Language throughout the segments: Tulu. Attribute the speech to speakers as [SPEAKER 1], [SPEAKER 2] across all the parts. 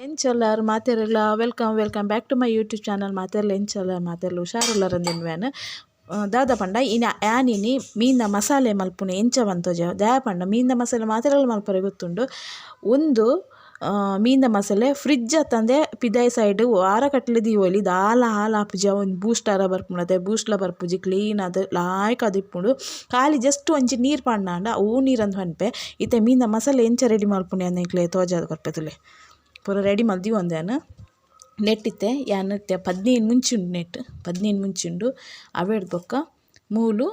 [SPEAKER 1] ಎಂಚೊಲ್ಲಾರ್ ಮಾತೆರೆಗ್ಲ welcome welcome back to my YouTube channel. ಮಾತೆರ್ಲ ಎಂಚೊಲ್ಲಾರ್? ಮಾತೆರ್ಲ ಹುಷಾರುಲ್ಲರಂದಿನ್ವೇನ್. ದಾದ ಪಂಡ ಇನಿ ಯಾನಿನಿ ಮೀನ್ನ ಮಸಾಲೆ ಮಲ್ಪುನೆ ಎಂಚ ಪಂತೋಜ. ದಾಯೆ ಪಂಡ ಮೀನ್ನ ಮಸಾಲೆ ಮಾತೆರೆಗ್ಲ ಮಲ್ಪರೆ ಗೊತ್ತುಂಡು. ಉಂದು ಮೀನ್ದ ಮಸಾಲೆ ಫ್ರಿಜ್ ಅತ್ತಂದೆ ಪಿದಾಯಿ ಸೈಡ್ ವಾರ ಕಟ್ಲೆ ದೀವೊಲಿ, ದಾಲ ಹಾಲಾಪುಜಿ. ಅವು ಬೂಸ್ಟರ ಬರ್ಪುಂಡು ಬೂಸ್ಟ್ಲ ಬರ್ಪುಜಿ, ಕ್ಲೀನ್ ಆದ್ ಲಾಯ್ಕ್ ಆದಿಪ್ಪುಂಡು. ಖಾಲಿ ಜಸ್ಟ್ ಒಂಜಿ ನೀರು ಪಾಡ್ನಾಂಡ ಅವು ನೀರಂದ್ ಪನ್ಪೆ. ಇತ್ತೆ ಮೀನ್ದ ಮಸಾಲೆ ಎಂಚ ರೆಡಿ ಮಲ್ಪುನೆ ಅಂದ್ ಎಂಕ್ಲೆ ತೋಜಾದ್ ಕೊರ್ಪೆ ತೂಲೆ. ಪೂರ ರೆಡಿ ಮಲ್ತ್ ದೀವೊಂದೆ ಯಾನ್ ನೆಟ್ಟಿತ್ತೆ. ಯಾನ್ ಇತ್ತೆ 15 ಮುಂಚಿ ಉಂಡು ನೆಟ್, 15 ಮುಂಚಿ ಉಂಡು. ಅವೆಡ್ದ್ ಬೊಕ್ಕ ಮೂಲು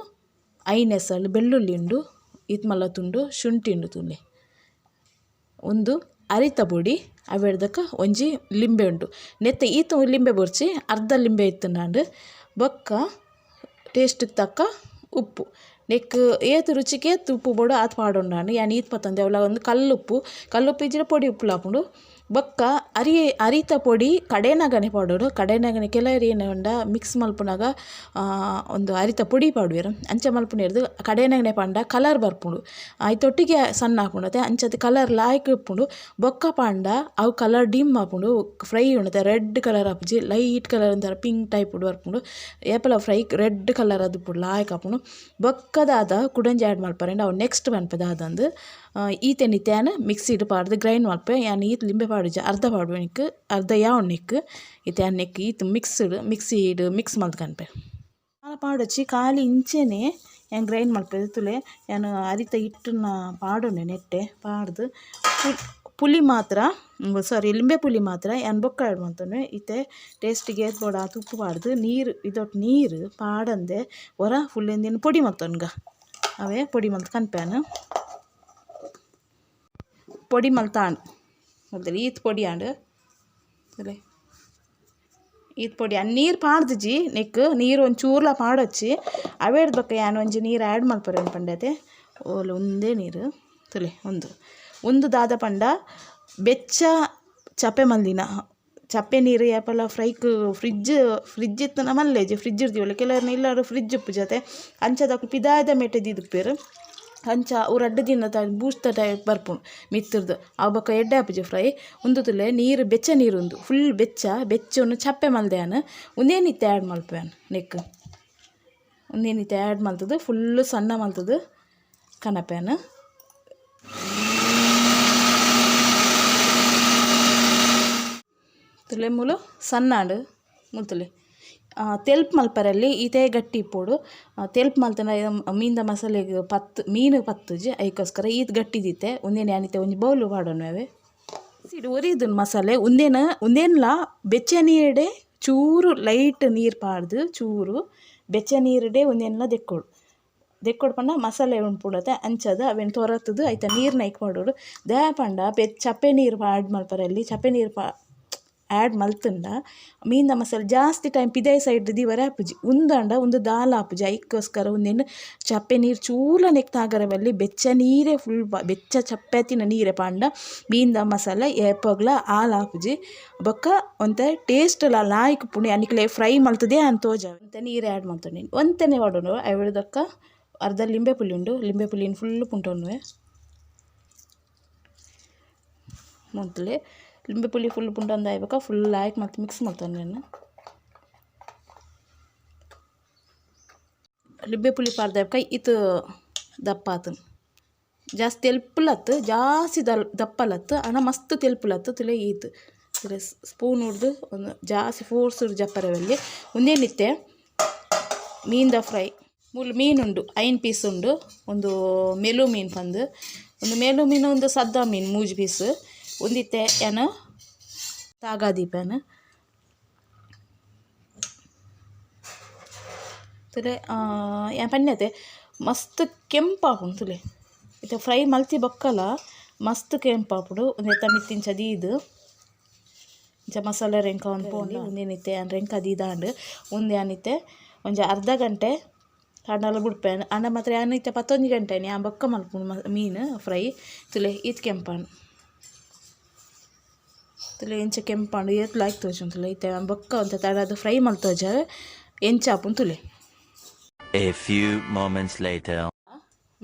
[SPEAKER 1] ಐನ್ ಎಸಲ್ ಬೆಳ್ಳುಳ್ಳಿ ಉಂಡು, ಈತ್ ಮಲ್ಲ ತುಂಡು ಶುಂಠಿ ಉಂಡು ತೂಲೆ. ಉಂದು ಅರಿತ ಪೊಡಿ. ಅವೆಡ್ದಕ್ಕ ಒಂಜಿ ಲಿಂಬೆ ಉಂಡು. ನೆತ್ತ ಈತ್ ಲಿಂಬೆ ಬೊರ್ಚಿ, ಅರ್ಧ ಲಿಂಬೆ ಇತ್ತ್ಂಡಾಂಡ್. ಬೊಕ್ಕ ಟೇಸ್ಟಿಗೆ ತಕ್ಕ ಉಪ್ಪು. ನೆಕ್ಕ್ ಏತ್ ರುಚಿಗೆ ಏತ್ ಉಪ್ಪು ಬೋಡು ಆತ್ ಪಾಡೊಂಡಾಂಡ್. ಯಾನ್ ಈತ್ ಪತೊಂದೆ. ಅವ್ಲ ಒಂದು ಕಲ್ಲುಪ್ಪು, ಕಲ್ಲುಪ್ಪು ಇಜ್ಜಿಡ ಪೊಡಿ ಉಪ್ಪುಲ ಆಪುಂಡು. ಬೊಕ್ಕ ಅರಿತ ಪೊಡಿ ಕಡೆನಗನೆ ಪಾಡೊಡು, ಕಡೆನಗನೆ. ಕೆಲವೆರ್ ಏನ ಪಂಡ ಮಿಕ್ಸ್ ಮಲ್ಪುನಗ ಒಂದು ಅರಿತ ಪೊಡಿ ಪಾಡುವೆರ್. ಅಂಚ ಮಲ್ಪುನೆರ್ದ್ ಕಡೆನಗನೆ ಪಾಂಡ ಕಲರ್ ಬರ್ಪುಂಡು, ಐತೊಟ್ಟಿಗೆ ಸಣ್ಣ ಆಪುಂಡು ಅತೆ. ಅಂಚಾದ್ ಕಲರ್ ಲಾಯ್ಕ್ ಇಪ್ಪುಂಡು. ಬೊಕ್ಕ ಪಾಂಡ ಅವು ಕಲರ್ ಡಿಮ್ ಆಪುಂಡು. ಫ್ರೈ ಉಂಡತೆ ರೆಡ್ ಕಲರ್ ಆಪುಜಿ, ಲೈಟ್ ಕಲರ್ ಒಂಥರ ಪಿಂಕ್ ಟೈಪ್ ಬರ್ಪುಂಡು. ಏಪಲ ಫ್ರೈ ರೆಡ್ ಕಲರ್ ಆದಿಪ್ಪೊಡು, ಲಾಯ್ಕ್ ಆಪುಂಡು. ಬೊಕ್ಕ ದಾದ ಕುಡೊಂಜಿ ಆ್ಯಡ್ ಮಲ್ಪರೆ, ಅವು ನೆಕ್ಸ್ಟ್ ಪನ್ಪೆ ದಾದಂದ್. ಈತೆನ್ ಇತ್ತೆ ಯಾನ್ ಮಿಕ್ಸಿಡ್ ಪಾಡ್ದ್ ಗ್ರೈಂಡ್ ಮಲ್ಪೆ. ಯಾನ್ ಈತ್ ಲಿಂಬೆ ಪಾಡುಜಿ, ಅರ್ಧ ಪಾಡುವೆ ನೆಕ್ಕ್, ಅರ್ಧ ಯಾವು ನೆಕ್ಕ್. ಇತ್ತೆ ಯಾನ್ ನೆಕ್ಕ್ ಈತ್ ಮಿಕ್ಸಿಡ್ ಮಿಕ್ಸ್ ಮಲ್ತ್ ಕನ್ಪೆ. ಪಾಡೊಚ್ಚಿ, ಖಾಲಿ ಇಂಚೆನೆ ಯಾನ್ ಗ್ರೈಂಡ್ ಮಲ್ಪೆ. ತೂಲೆ, ಯಾನ್ ಅರಿತ ಹಿಟ್ಟನ್ನ ಪಾಡೊಂಡೆ. ನೆಟ್ಟೆ ಪಾಡ್ದ್ ಪುಲಿ ಮಾತ್ರ, ಸಾರಿ, ಲಿಂಬೆ ಪುಲಿ ಮಾತ್ರ ಯಾನ್ ಬೊಕ್ಕ ಆ್ಯಡ್ ಮಲ್ತೊನುವೆ. ಇತ್ತೆ ಟೇಸ್ಟಿಗೆ ಏತ್ ಬೋಡು ಆತ್ ಉಪ್ಪು ಪಾಡ್ದು, ನೀರು ಇದೊಟ್ಟು ನೀರು ಪಾಡಂದೆ ಒರ ಫುಲ್ ಇಂದೆನ್ ಪೊಡಿ ಮಲ್ತೊನ್ಗ. ಅವೇ ಪೊಡಿ ಮಲ್ತ್ ಕನ್ಪೆ ಯಾನ್. ಪೊಡಿ ಮಲ್ತಾಂಡ್ ಮಲ್ತೊಲಿ. ಈತ್ ಪೊಡಿ ಆಂಡ್ ತೂಲೆ, ಈತ್ ಪೊಡಿ ಆಂಡ್. ನೀರು ಪಾಡ್ದಿಜಿ ನೆಕ್ಕ್, ನೀರು ಒಂಚೂರ್ಲ ಪಾಡೊಚ್ಚಿ. ಅವೆಡ್ದ್ ಬೊಕ್ಕ ಯಾನ್ ಒಂಜಿ ನೀರು ಆ್ಯಡ್ ಮಲ್ಪರೆ ಪಂಡತೆ. ಓಲು ಉಂದೇ ನೀರು ತೂಲೆ. ಉಂದು ಉಂದು ದಾದ ಪಂಡ ಬೆಚ್ಚ ಚಪ್ಪೆ ಮಲ್ದಿನ ಚಪ್ಪೆ ನೀರು. ಏಪಲ ಫ್ರೈಕ್ ಫ್ರಿಜ್ ಫ್ರಿಜ್ ಇತ್ತುಂಡ ಮಲ್ಲೆಜಿ, ಫ್ರಿಜ್ ದೀವೊಲಿ. ಕೆಲವೆರ್ನ ಇಲ್ಲಡ್ ಫ್ರಿಜ್ ಇಪ್ಪುಜತೆ, ಅಂಚದಕುಲು ಪಿದಾಯ್ದ ಮೇಟೆ ದೀದುಪ್ಪೆರ್. ಅಂಚ ಅವು ರಡ್ಡ್ ದಿನತ ಬೂಸ್ತ ಟೈಪ್ ಬರ್ಪುಂಡು ಮಿತ್ತುರ್ದು. ಅವು ಬೊಕ್ಕ ಎಡ್ಡೆ ಆಪುಜಿ ಫ್ರೈ. ಉಂದು ತೂಲೆ ನೀರು, ಬೆಚ್ಚ ನೀರು ಉಂದು, ಫುಲ್ ಬೆಚ್ಚ. ಬೆಚ್ಚೊನು ಚಪ್ಪೆ ಮಲ್ದೆ ಯಾನ್. ಉಂದೇನ್ ಇತ್ತೆ ಆ್ಯಡ್ ಮಲ್ಪುವೆ ಯಾನ್ ನೆಕ್ಕ್. ಉಂದೇನ್ ಇತ್ತೆ ಆ್ಯಡ್ ಮಲ್ತುದು ಫುಲ್ಲು ಸಣ್ಣ ಮಲ್ತುದು ಕನಪೆ ಯಾನ್. ತೂಲೆ, ಮೂಲು ಸಣ್ಣ ಆಂಡ್. ಮೂಲು ತೂಲೆ. ತೆಲ್ಪು ಮಲ್ಪರೆಲ್ಲಿ ಈತೇ ಗಟ್ಟಿ ಇಪ್ಪೊಡು. ತೆಲ್ಪು ಮಲ್ತ್ಂಡ ಮೀನ್ದ ಮಸಾಲೆಗ್ ಪತ್ತ್ ಮೀನ್ ಪತ್ತುಜಿ. ಐಕೋಸ್ಕರ ಈತ್ ಗಟ್ಟಿ ದೀತೆ. ಉಂದೆನ್ ಯಾನ್ ಇತ್ತೆ ಒಂಜಿ ಬೌಲ್ ಪಾಡೊನುವೆ. ಒರಿದುಂಡು ಮಸಾಲೆ. ಉಂದೆನ್ ಉಂದೆನ್ಲ ಬೆಚ್ಚ ನೀರ್ಡೆ ಚೂರು ಲೈಟ್ ನೀರು ಪಾಡ್ದು, ಚೂರು ಬೆಚ್ಚ ನೀರ್ಡೆ ಉಂದೆನ್ಲ ದೆಕ್ಕೊಡು. ದೆಕ್ಕೊಡು ಪಂಡ ಮಸಾಲೆ ಉಂಪುಂಡತೆ, ಅಂಚಾದ್ ಅವೆನ್ ತೊರತುದು ಐತ ನೀರ್ನ್ ಐಕ್ ಪಾಡೊಡು. ದಾಯೆ ಪಂಡ ಚಪ್ಪೆ ನೀರು ಆ್ಯಡ್ ಮಲ್ಪರೆಲ್ಲಿ. ಚಪ್ಪೆ ನೀರು ಪಾ ಆ್ಯಡ್ ಮಲ್ತ್ಂಡ ಮೀನ್ದ ಮಸಾಲೆ ಜಾಸ್ತಿ ಟೈಮ್ ಪಿದಾಯಿ ಸೈಡ್ ದೀವರೆ ಆಪುಜಿ. ಉಂದಾಂಡ ಉಂದು ದಾಲ ಆಪುಜಿ. ಐಕೋಸ್ಕರ ಉಂದೆನ್ ಚಪ್ಪೆ ನೀರು ಚೂರ್ಲ ನೆಕ್ಕ್ ತಾಗರೆ ಬಲ್ಲಿ. ಬೆಚ್ಚ ನೀರೇ, ಫುಲ್ ಬೆಚ್ಚ ಚಪ್ಪೆ ಆತಿನ ನೀರೇ ಪಾಂಡ ಮೀನ್ದ ಮಸಾಲೆ ಏಪಗ್ಲ ಹಾಲ್ ಆಪುಜಿ. ಬೊಕ್ಕ ಒಂತೆ ಟೇಸ್ಟ್ ಲ ಲಾಯ್ಕ್ ಉಪ್ಪುಂಡು. ಯಾನ್ ಫ್ರೈ ಮಲ್ತುದೇ ಯಾನ್ ತೋಜಾವೆ. ಒಂತೆ ನೀರು ಆ್ಯಡ್ ಮಲ್ತೊಂಡೆ, ಒಂತೆನೆ ಪಾಡೊಡು. ಅವೆಡ್ದೊಕ್ಕ ಅರ್ಧ ಲಿಂಬೆ ಪುಳಿ ಉಂಡು. ಲಿಂಬೆ ಪುಳಿನ್ ಫುಲ್ ಪುಂಟೊನುವೆ. ಮಂತುಲೆ, ಲಿಂಬೆ ಪುಳಿ ಫುಲ್ ಪುಂಟೊಂದು ಆಯ್ಬೊಕ ಫುಲ್ ಲಾಯ್ಕ್ ಮಲ್ತ್ ಮಿಕ್ಸ್ ಮಲ್ತೊಂಡೆ. ಲಿಂಬೆ ಪುಳಿ ಪಾಡ್ದಾಕ ಇತ್ ದಪ್ಪ ಆತುಂಡು. ಜಾಸ್ತಿ ತೆಲ್ಪುಲತ್ತು, ಜಾಸ್ತಿ ದಪ್ಪಲತ್ತು, ಆಂಡ ಮಸ್ತ್ ತೆಲ್ಪುಲತ್ತು. ತೂಲೆ ಈತ್. ತೂಲೆ, ಸ್ಪೂನ್ ಉಡ್ದು ಒಂದು ಜಾಸ್ತಿ ಫೋರ್ಸ್ ಜಪ್ಪರೆ ಬಲ್ಲಿ. ಉಂದೇನಿತ್ತೆ ಮೀನ್ದ ಫ್ರೈ. ಮೂಲು ಮೀನು ಉಂಡು, 5 ಪೀಸ್ ಉಂಡು. ಒಂದು ಮೆಲು ಮೀನು ಪಂದ್, ಒಂದು ಮೇಲು ಮೀನು, ಒಂದು ಸದ್ದ ಮೀನು ಮೂಜಿ ಪೀಸ್. ಉಂದಿತ್ತೆ ಯಾನ್ ತಾಗಾದೀಪೆನ್. ತೂಲೆ, ಯಾನ್ ಪನ್ಯತೆ, ಮಸ್ತ್ ಕೆಂಪಾಪುಂಡು ತೂಲೆ. ಇತ್ತೆ ಫ್ರೈ ಮಲ್ತಿ ಬೊಕ್ಕಲ ಮಸ್ತ್ ಕೆಂಪಾಪುಂಡು. ಉಂದೆತ ಮಿತ್ತ್ ಇಂಚ ದೀದ್ ಇಂಚ ಮಸಾಲೆ ರೆಂಕ ಪೋಂಡ. ಉಂದೆನಿತ್ತೆ ಯಾನ್ ರೆಂಕ ದೀದಾಂಡ್. ಉಂದು ಯಾನಿತ್ತೆ ಒಂಜಿ ಅರ್ಧ ಗಂಟೆ ಆಂಡಲ ಬುಡ್ಪೆ. ಆಂಡ ಮಾತ್ರ ಯಾನ್ ಇತ್ತೆ 11 ಗಂಟೆ, ಯಾನ್ ಬೊಕ್ಕ ಮಲ್ಪುನು ಮೀನು ಫ್ರೈ. ತೂಲೆ, ಈತ್ ಕೆಂಪಾಂಡ್ ತೂಲೆ, ಎಂಚ ಕೆಂಪಾಂಡ್, ಏತ್ ಲಾಯ್ಕ್ ತೋಜುಂಡು ತೂಲೆ. ಇತ್ತೆ ಯಾನ್ ಬೊಕ್ಕ ಒಂತೆ ತಡಾದ್ ಫ್ರೈ ಮಲ್ತ್ ತೋಜಾವೆ, ಎಂಚ ಆಪುಂಡು ತೂಲೆ.
[SPEAKER 2] A few moments later.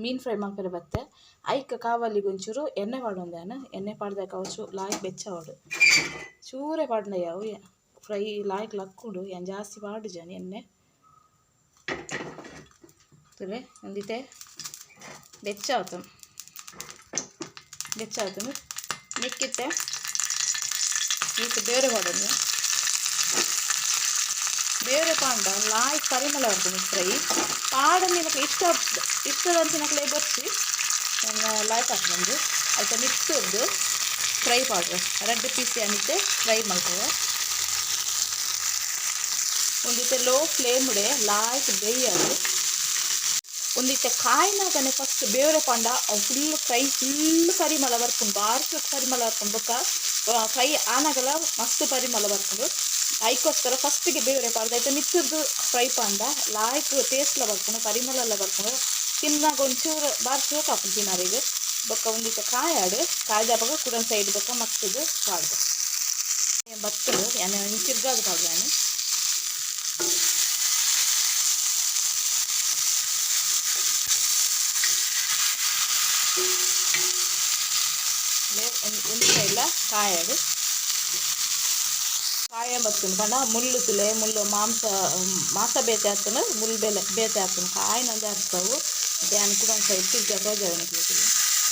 [SPEAKER 1] ಮೀನ್ ಫ್ರೈ ಮಲ್ಪೆರೆ ಬತ್ತೆ. ಐಕ್ ಕಾವಲಿಗ್ ಒಂಚೂರು ಎಣ್ಣೆ ಪಾಡೊಂದೆ ಯಾನ್. ಎಣ್ಣೆ ಪಾಡ್ದಕ ಅವು ಲಾಯ್ಕ್ ಬೆಚ್ಚ ಆವೊಡು. ಚೂರೇ ಪಾಡ್ಂಡ ಯಾವು, ಫ್ರೈ ಲಾಯ್ಕ್ ಲಕ್ಕುಂಡು. ಯಾನ್ ಜಾಸ್ತಿ ಪಾಡುಜಾನಿ ಎಣ್ಣೆ. ತೂಲೆ ಒಂದಿತ್ತೆ ಬೆಚ್ಚ ಆತುಂಡು, ಬೆಚ್ಚ ಆತುಂಡು. ನೆಕ್ಕಿತ್ತೆ ಈತ್ ಬೇರೆ ಪಾಡೊಂದು. ಬೇರೆ ಪಾಂಡ ಲಾಯ್ಕ್ ಪರಿಮಳ ಬರ್ಪುಂಡು ಫ್ರೈ. ಪಾಡಂದಿನಕ್ಲೆ ಇಷ್ಟ ಇಷ್ಟದಂಚಿನಕ್ಲೆ ಬೊರ್ಚಿ ಲಾಯ್ಕ್ ಆಪುಂಡು. ಐತ ಮಿತ್ತ್ ಫ್ರೈ ಪಾಡ್ರೆ ರಡ್ಡ್ ಪೀಸ್ ಯಾನಿತ್ತೆ ಫ್ರೈ ಮಲ್ಪುವೆ. ಒಂದಿತ್ತೆ ಲೋ ಫ್ಲೇಮ್ಡೆ ಲಾಯ್ಕ್ ಬೇಯಡ್. ಒಂದಿತ್ತೆ ಕಾಯಿನಾಗನೆ ಫಸ್ಟ್ ಬೇರೆ ಪಾಂಡ ಅವು ಫುಲ್ ಫ್ರೈ ಫುಲ್ ಪರಿಮಳ ಬರ್ಪುಂಡು, ಬಾರಿ ಪರಿಮಳ ಬರ್ಪುಂಡು. ಬೊಕ್ಕ ಫ್ರೈ ಆನಗಲ ಮಸ್ತ್ ಪರಿಮಳ ಬರ್ಪುಂಡು. ಐಕೋಸ್ಕರ ಫಸ್ಟಿಗೆ ಬೇರೆ ಪಾಡ್ದು ಐತ ಮಿತ್ತುರ್ದು ಫ್ರೈ ಪಾಂಡ ಲಾಯ್ಕ್ ಟೇಸ್ಟ್ಲ ಬರ್ಪುಂಡು, ಪರಿಮಳಲ ಬರ್ಪುಂಡು. ತಿನ್ನಾಗ ಒಂಚೂರು ಬಾರಿ ಶೋಕ್ ಆಪುಂಡು ತಿನ್ನರೆಗ್. ಬೊಕ್ಕ ಒಂದಿತ್ತೆ ಕಾಯಾಡ್ ಕಾಯ್ದಪಗ ಕುಡೊಂದು ಸೈಡ್ ಬೊಕ್ಕ ಮಗ್ತುದು ಪಾಡ್ದು ಬತ್ತುಂಡು. ಯಾನ್ ತಿರ್ಗಾದ್ ಪಾಡ್ವೆ ಯಾನ್. ಒಂಜಿ ಸೈಡ್ಲ ಕಾಯಾಡ್ ಕಾಯ ಬತ್ತುಂಡು ಪಂಡ ಮುಳ್ಳು ತುಲೆ ಮುಳ್ಳು ಮಾಂಸ ಮಾಸ ಬೇತೆ ಆತುಂಡು, ಮುಳ್ಳು ಬೇಲೆ ಬೇತೆ ಆತುಂಡು. ಕಾಯಿನೊಂದು ಅರ್ಥವು ಯಾನ್ ಕುಡೊಂದು ಸೈಡ್ ತಿರ್ಗ ತೋಜಾವೆ ನಿಕ್ಲೆಗ್.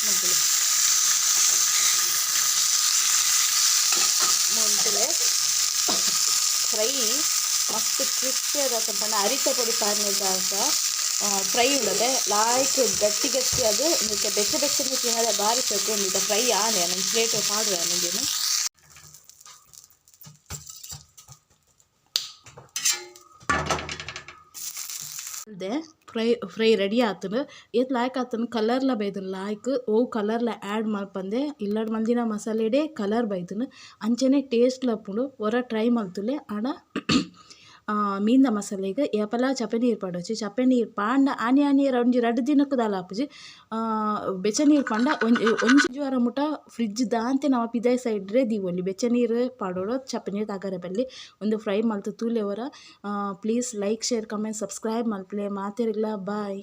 [SPEAKER 1] ಮೊದಲು ಮೂಲು ಫ್ರೈ ಮಸ್ತ್ ಕ್ರಿಸ್ಪಿ ಆದ್ ಪಂಡ ಅರಿತ ಪೊಡಿ ಪಾಡ್ನೆದಾಕ ಫ್ರೈ ಉಂಡತೆ ಲಾಯ್ಕ್ ಗಟ್ಟಿ ಗಟ್ಟಿ ಅದು ಒಂದಿತ್ತೆ ಬೆಚ್ಚ ಬೆಚ್ಚನೆ ತಿನ್ನರೆ ಬಾರಿ ಶೋಕು. ಒಂದಿತ್ತೆ ಫ್ರೈ ಆನೆ ಒಂಜಿ ಪ್ಲೇಟ್ ಪಾಡುವೆ ಒಂಜೆನ್. ಫ್ರೈ ಫ್ರೈ ರೆಡಿ ಆತುಂಡು. ಏತ್ ಲಾಯ್ಕ್ ಆತುಂಡು, ಕಲರ್ಲ ಬೈದುಂಡು ಲಾಯ್ಕ್. ಒವು ಕಲರ್ಲ ಆ್ಯಡ್ ಮಲ್ಪಂದೆ ಇಲ್ಲಡ್ ಮಲ್ದಿನ ಮಸಾಲೆಡೇ ಕಲರ್ ಬೈದುಂಡು. ಅಂಚನೆ ಟೇಸ್ಟ್ಲ ಉಪ್ಪುಂಡು. ಒರ ಟ್ರೈ ಮಲ್ತುಲೆ. ಆಂಡ ಮೀನ್ದ ಮಸಾಲೆಗ್ ಏಪಲ ಚಪ್ಪೆ ನೀರು ಪಾಡೊಚಿ. ಚಪ್ಪೆ ನೀರು ಪಾಂಡ ಆನಿ ಆನಿ ಒಂಜಿ ರಡ್ಡ್ ದಿನಕ್ಕು ದಾಲ ಆಪುಜಿ. ಬೆಚ್ಚ ನೀರು ಪಾಂಡ ಒಂಜಿ ಒಂಜಿ ವಾರ ಮುಟ ಫ್ರಿಜ್ ದಾಂತೆ ನಮ ಪಿದಾಯಿ ಸೈಡ್ ಡೇ ದೀವೊಲಿ. ಬೆಚ್ಚ ನೀರು ಪಾಡೊಡು, ಚಪ್ಪೆ ನೀರು ತಾಗರೆ ಬಲ್ಲಿ. ಉಂದು ಫ್ರೈ ಮಲ್ತ್ ತೂಲೆ ಒರ. Please like, share, comment, subscribe ಮಲ್ಪುಲೆ. ಮಾತೆರೆಗ್ಲಾ ಬಾಯ್.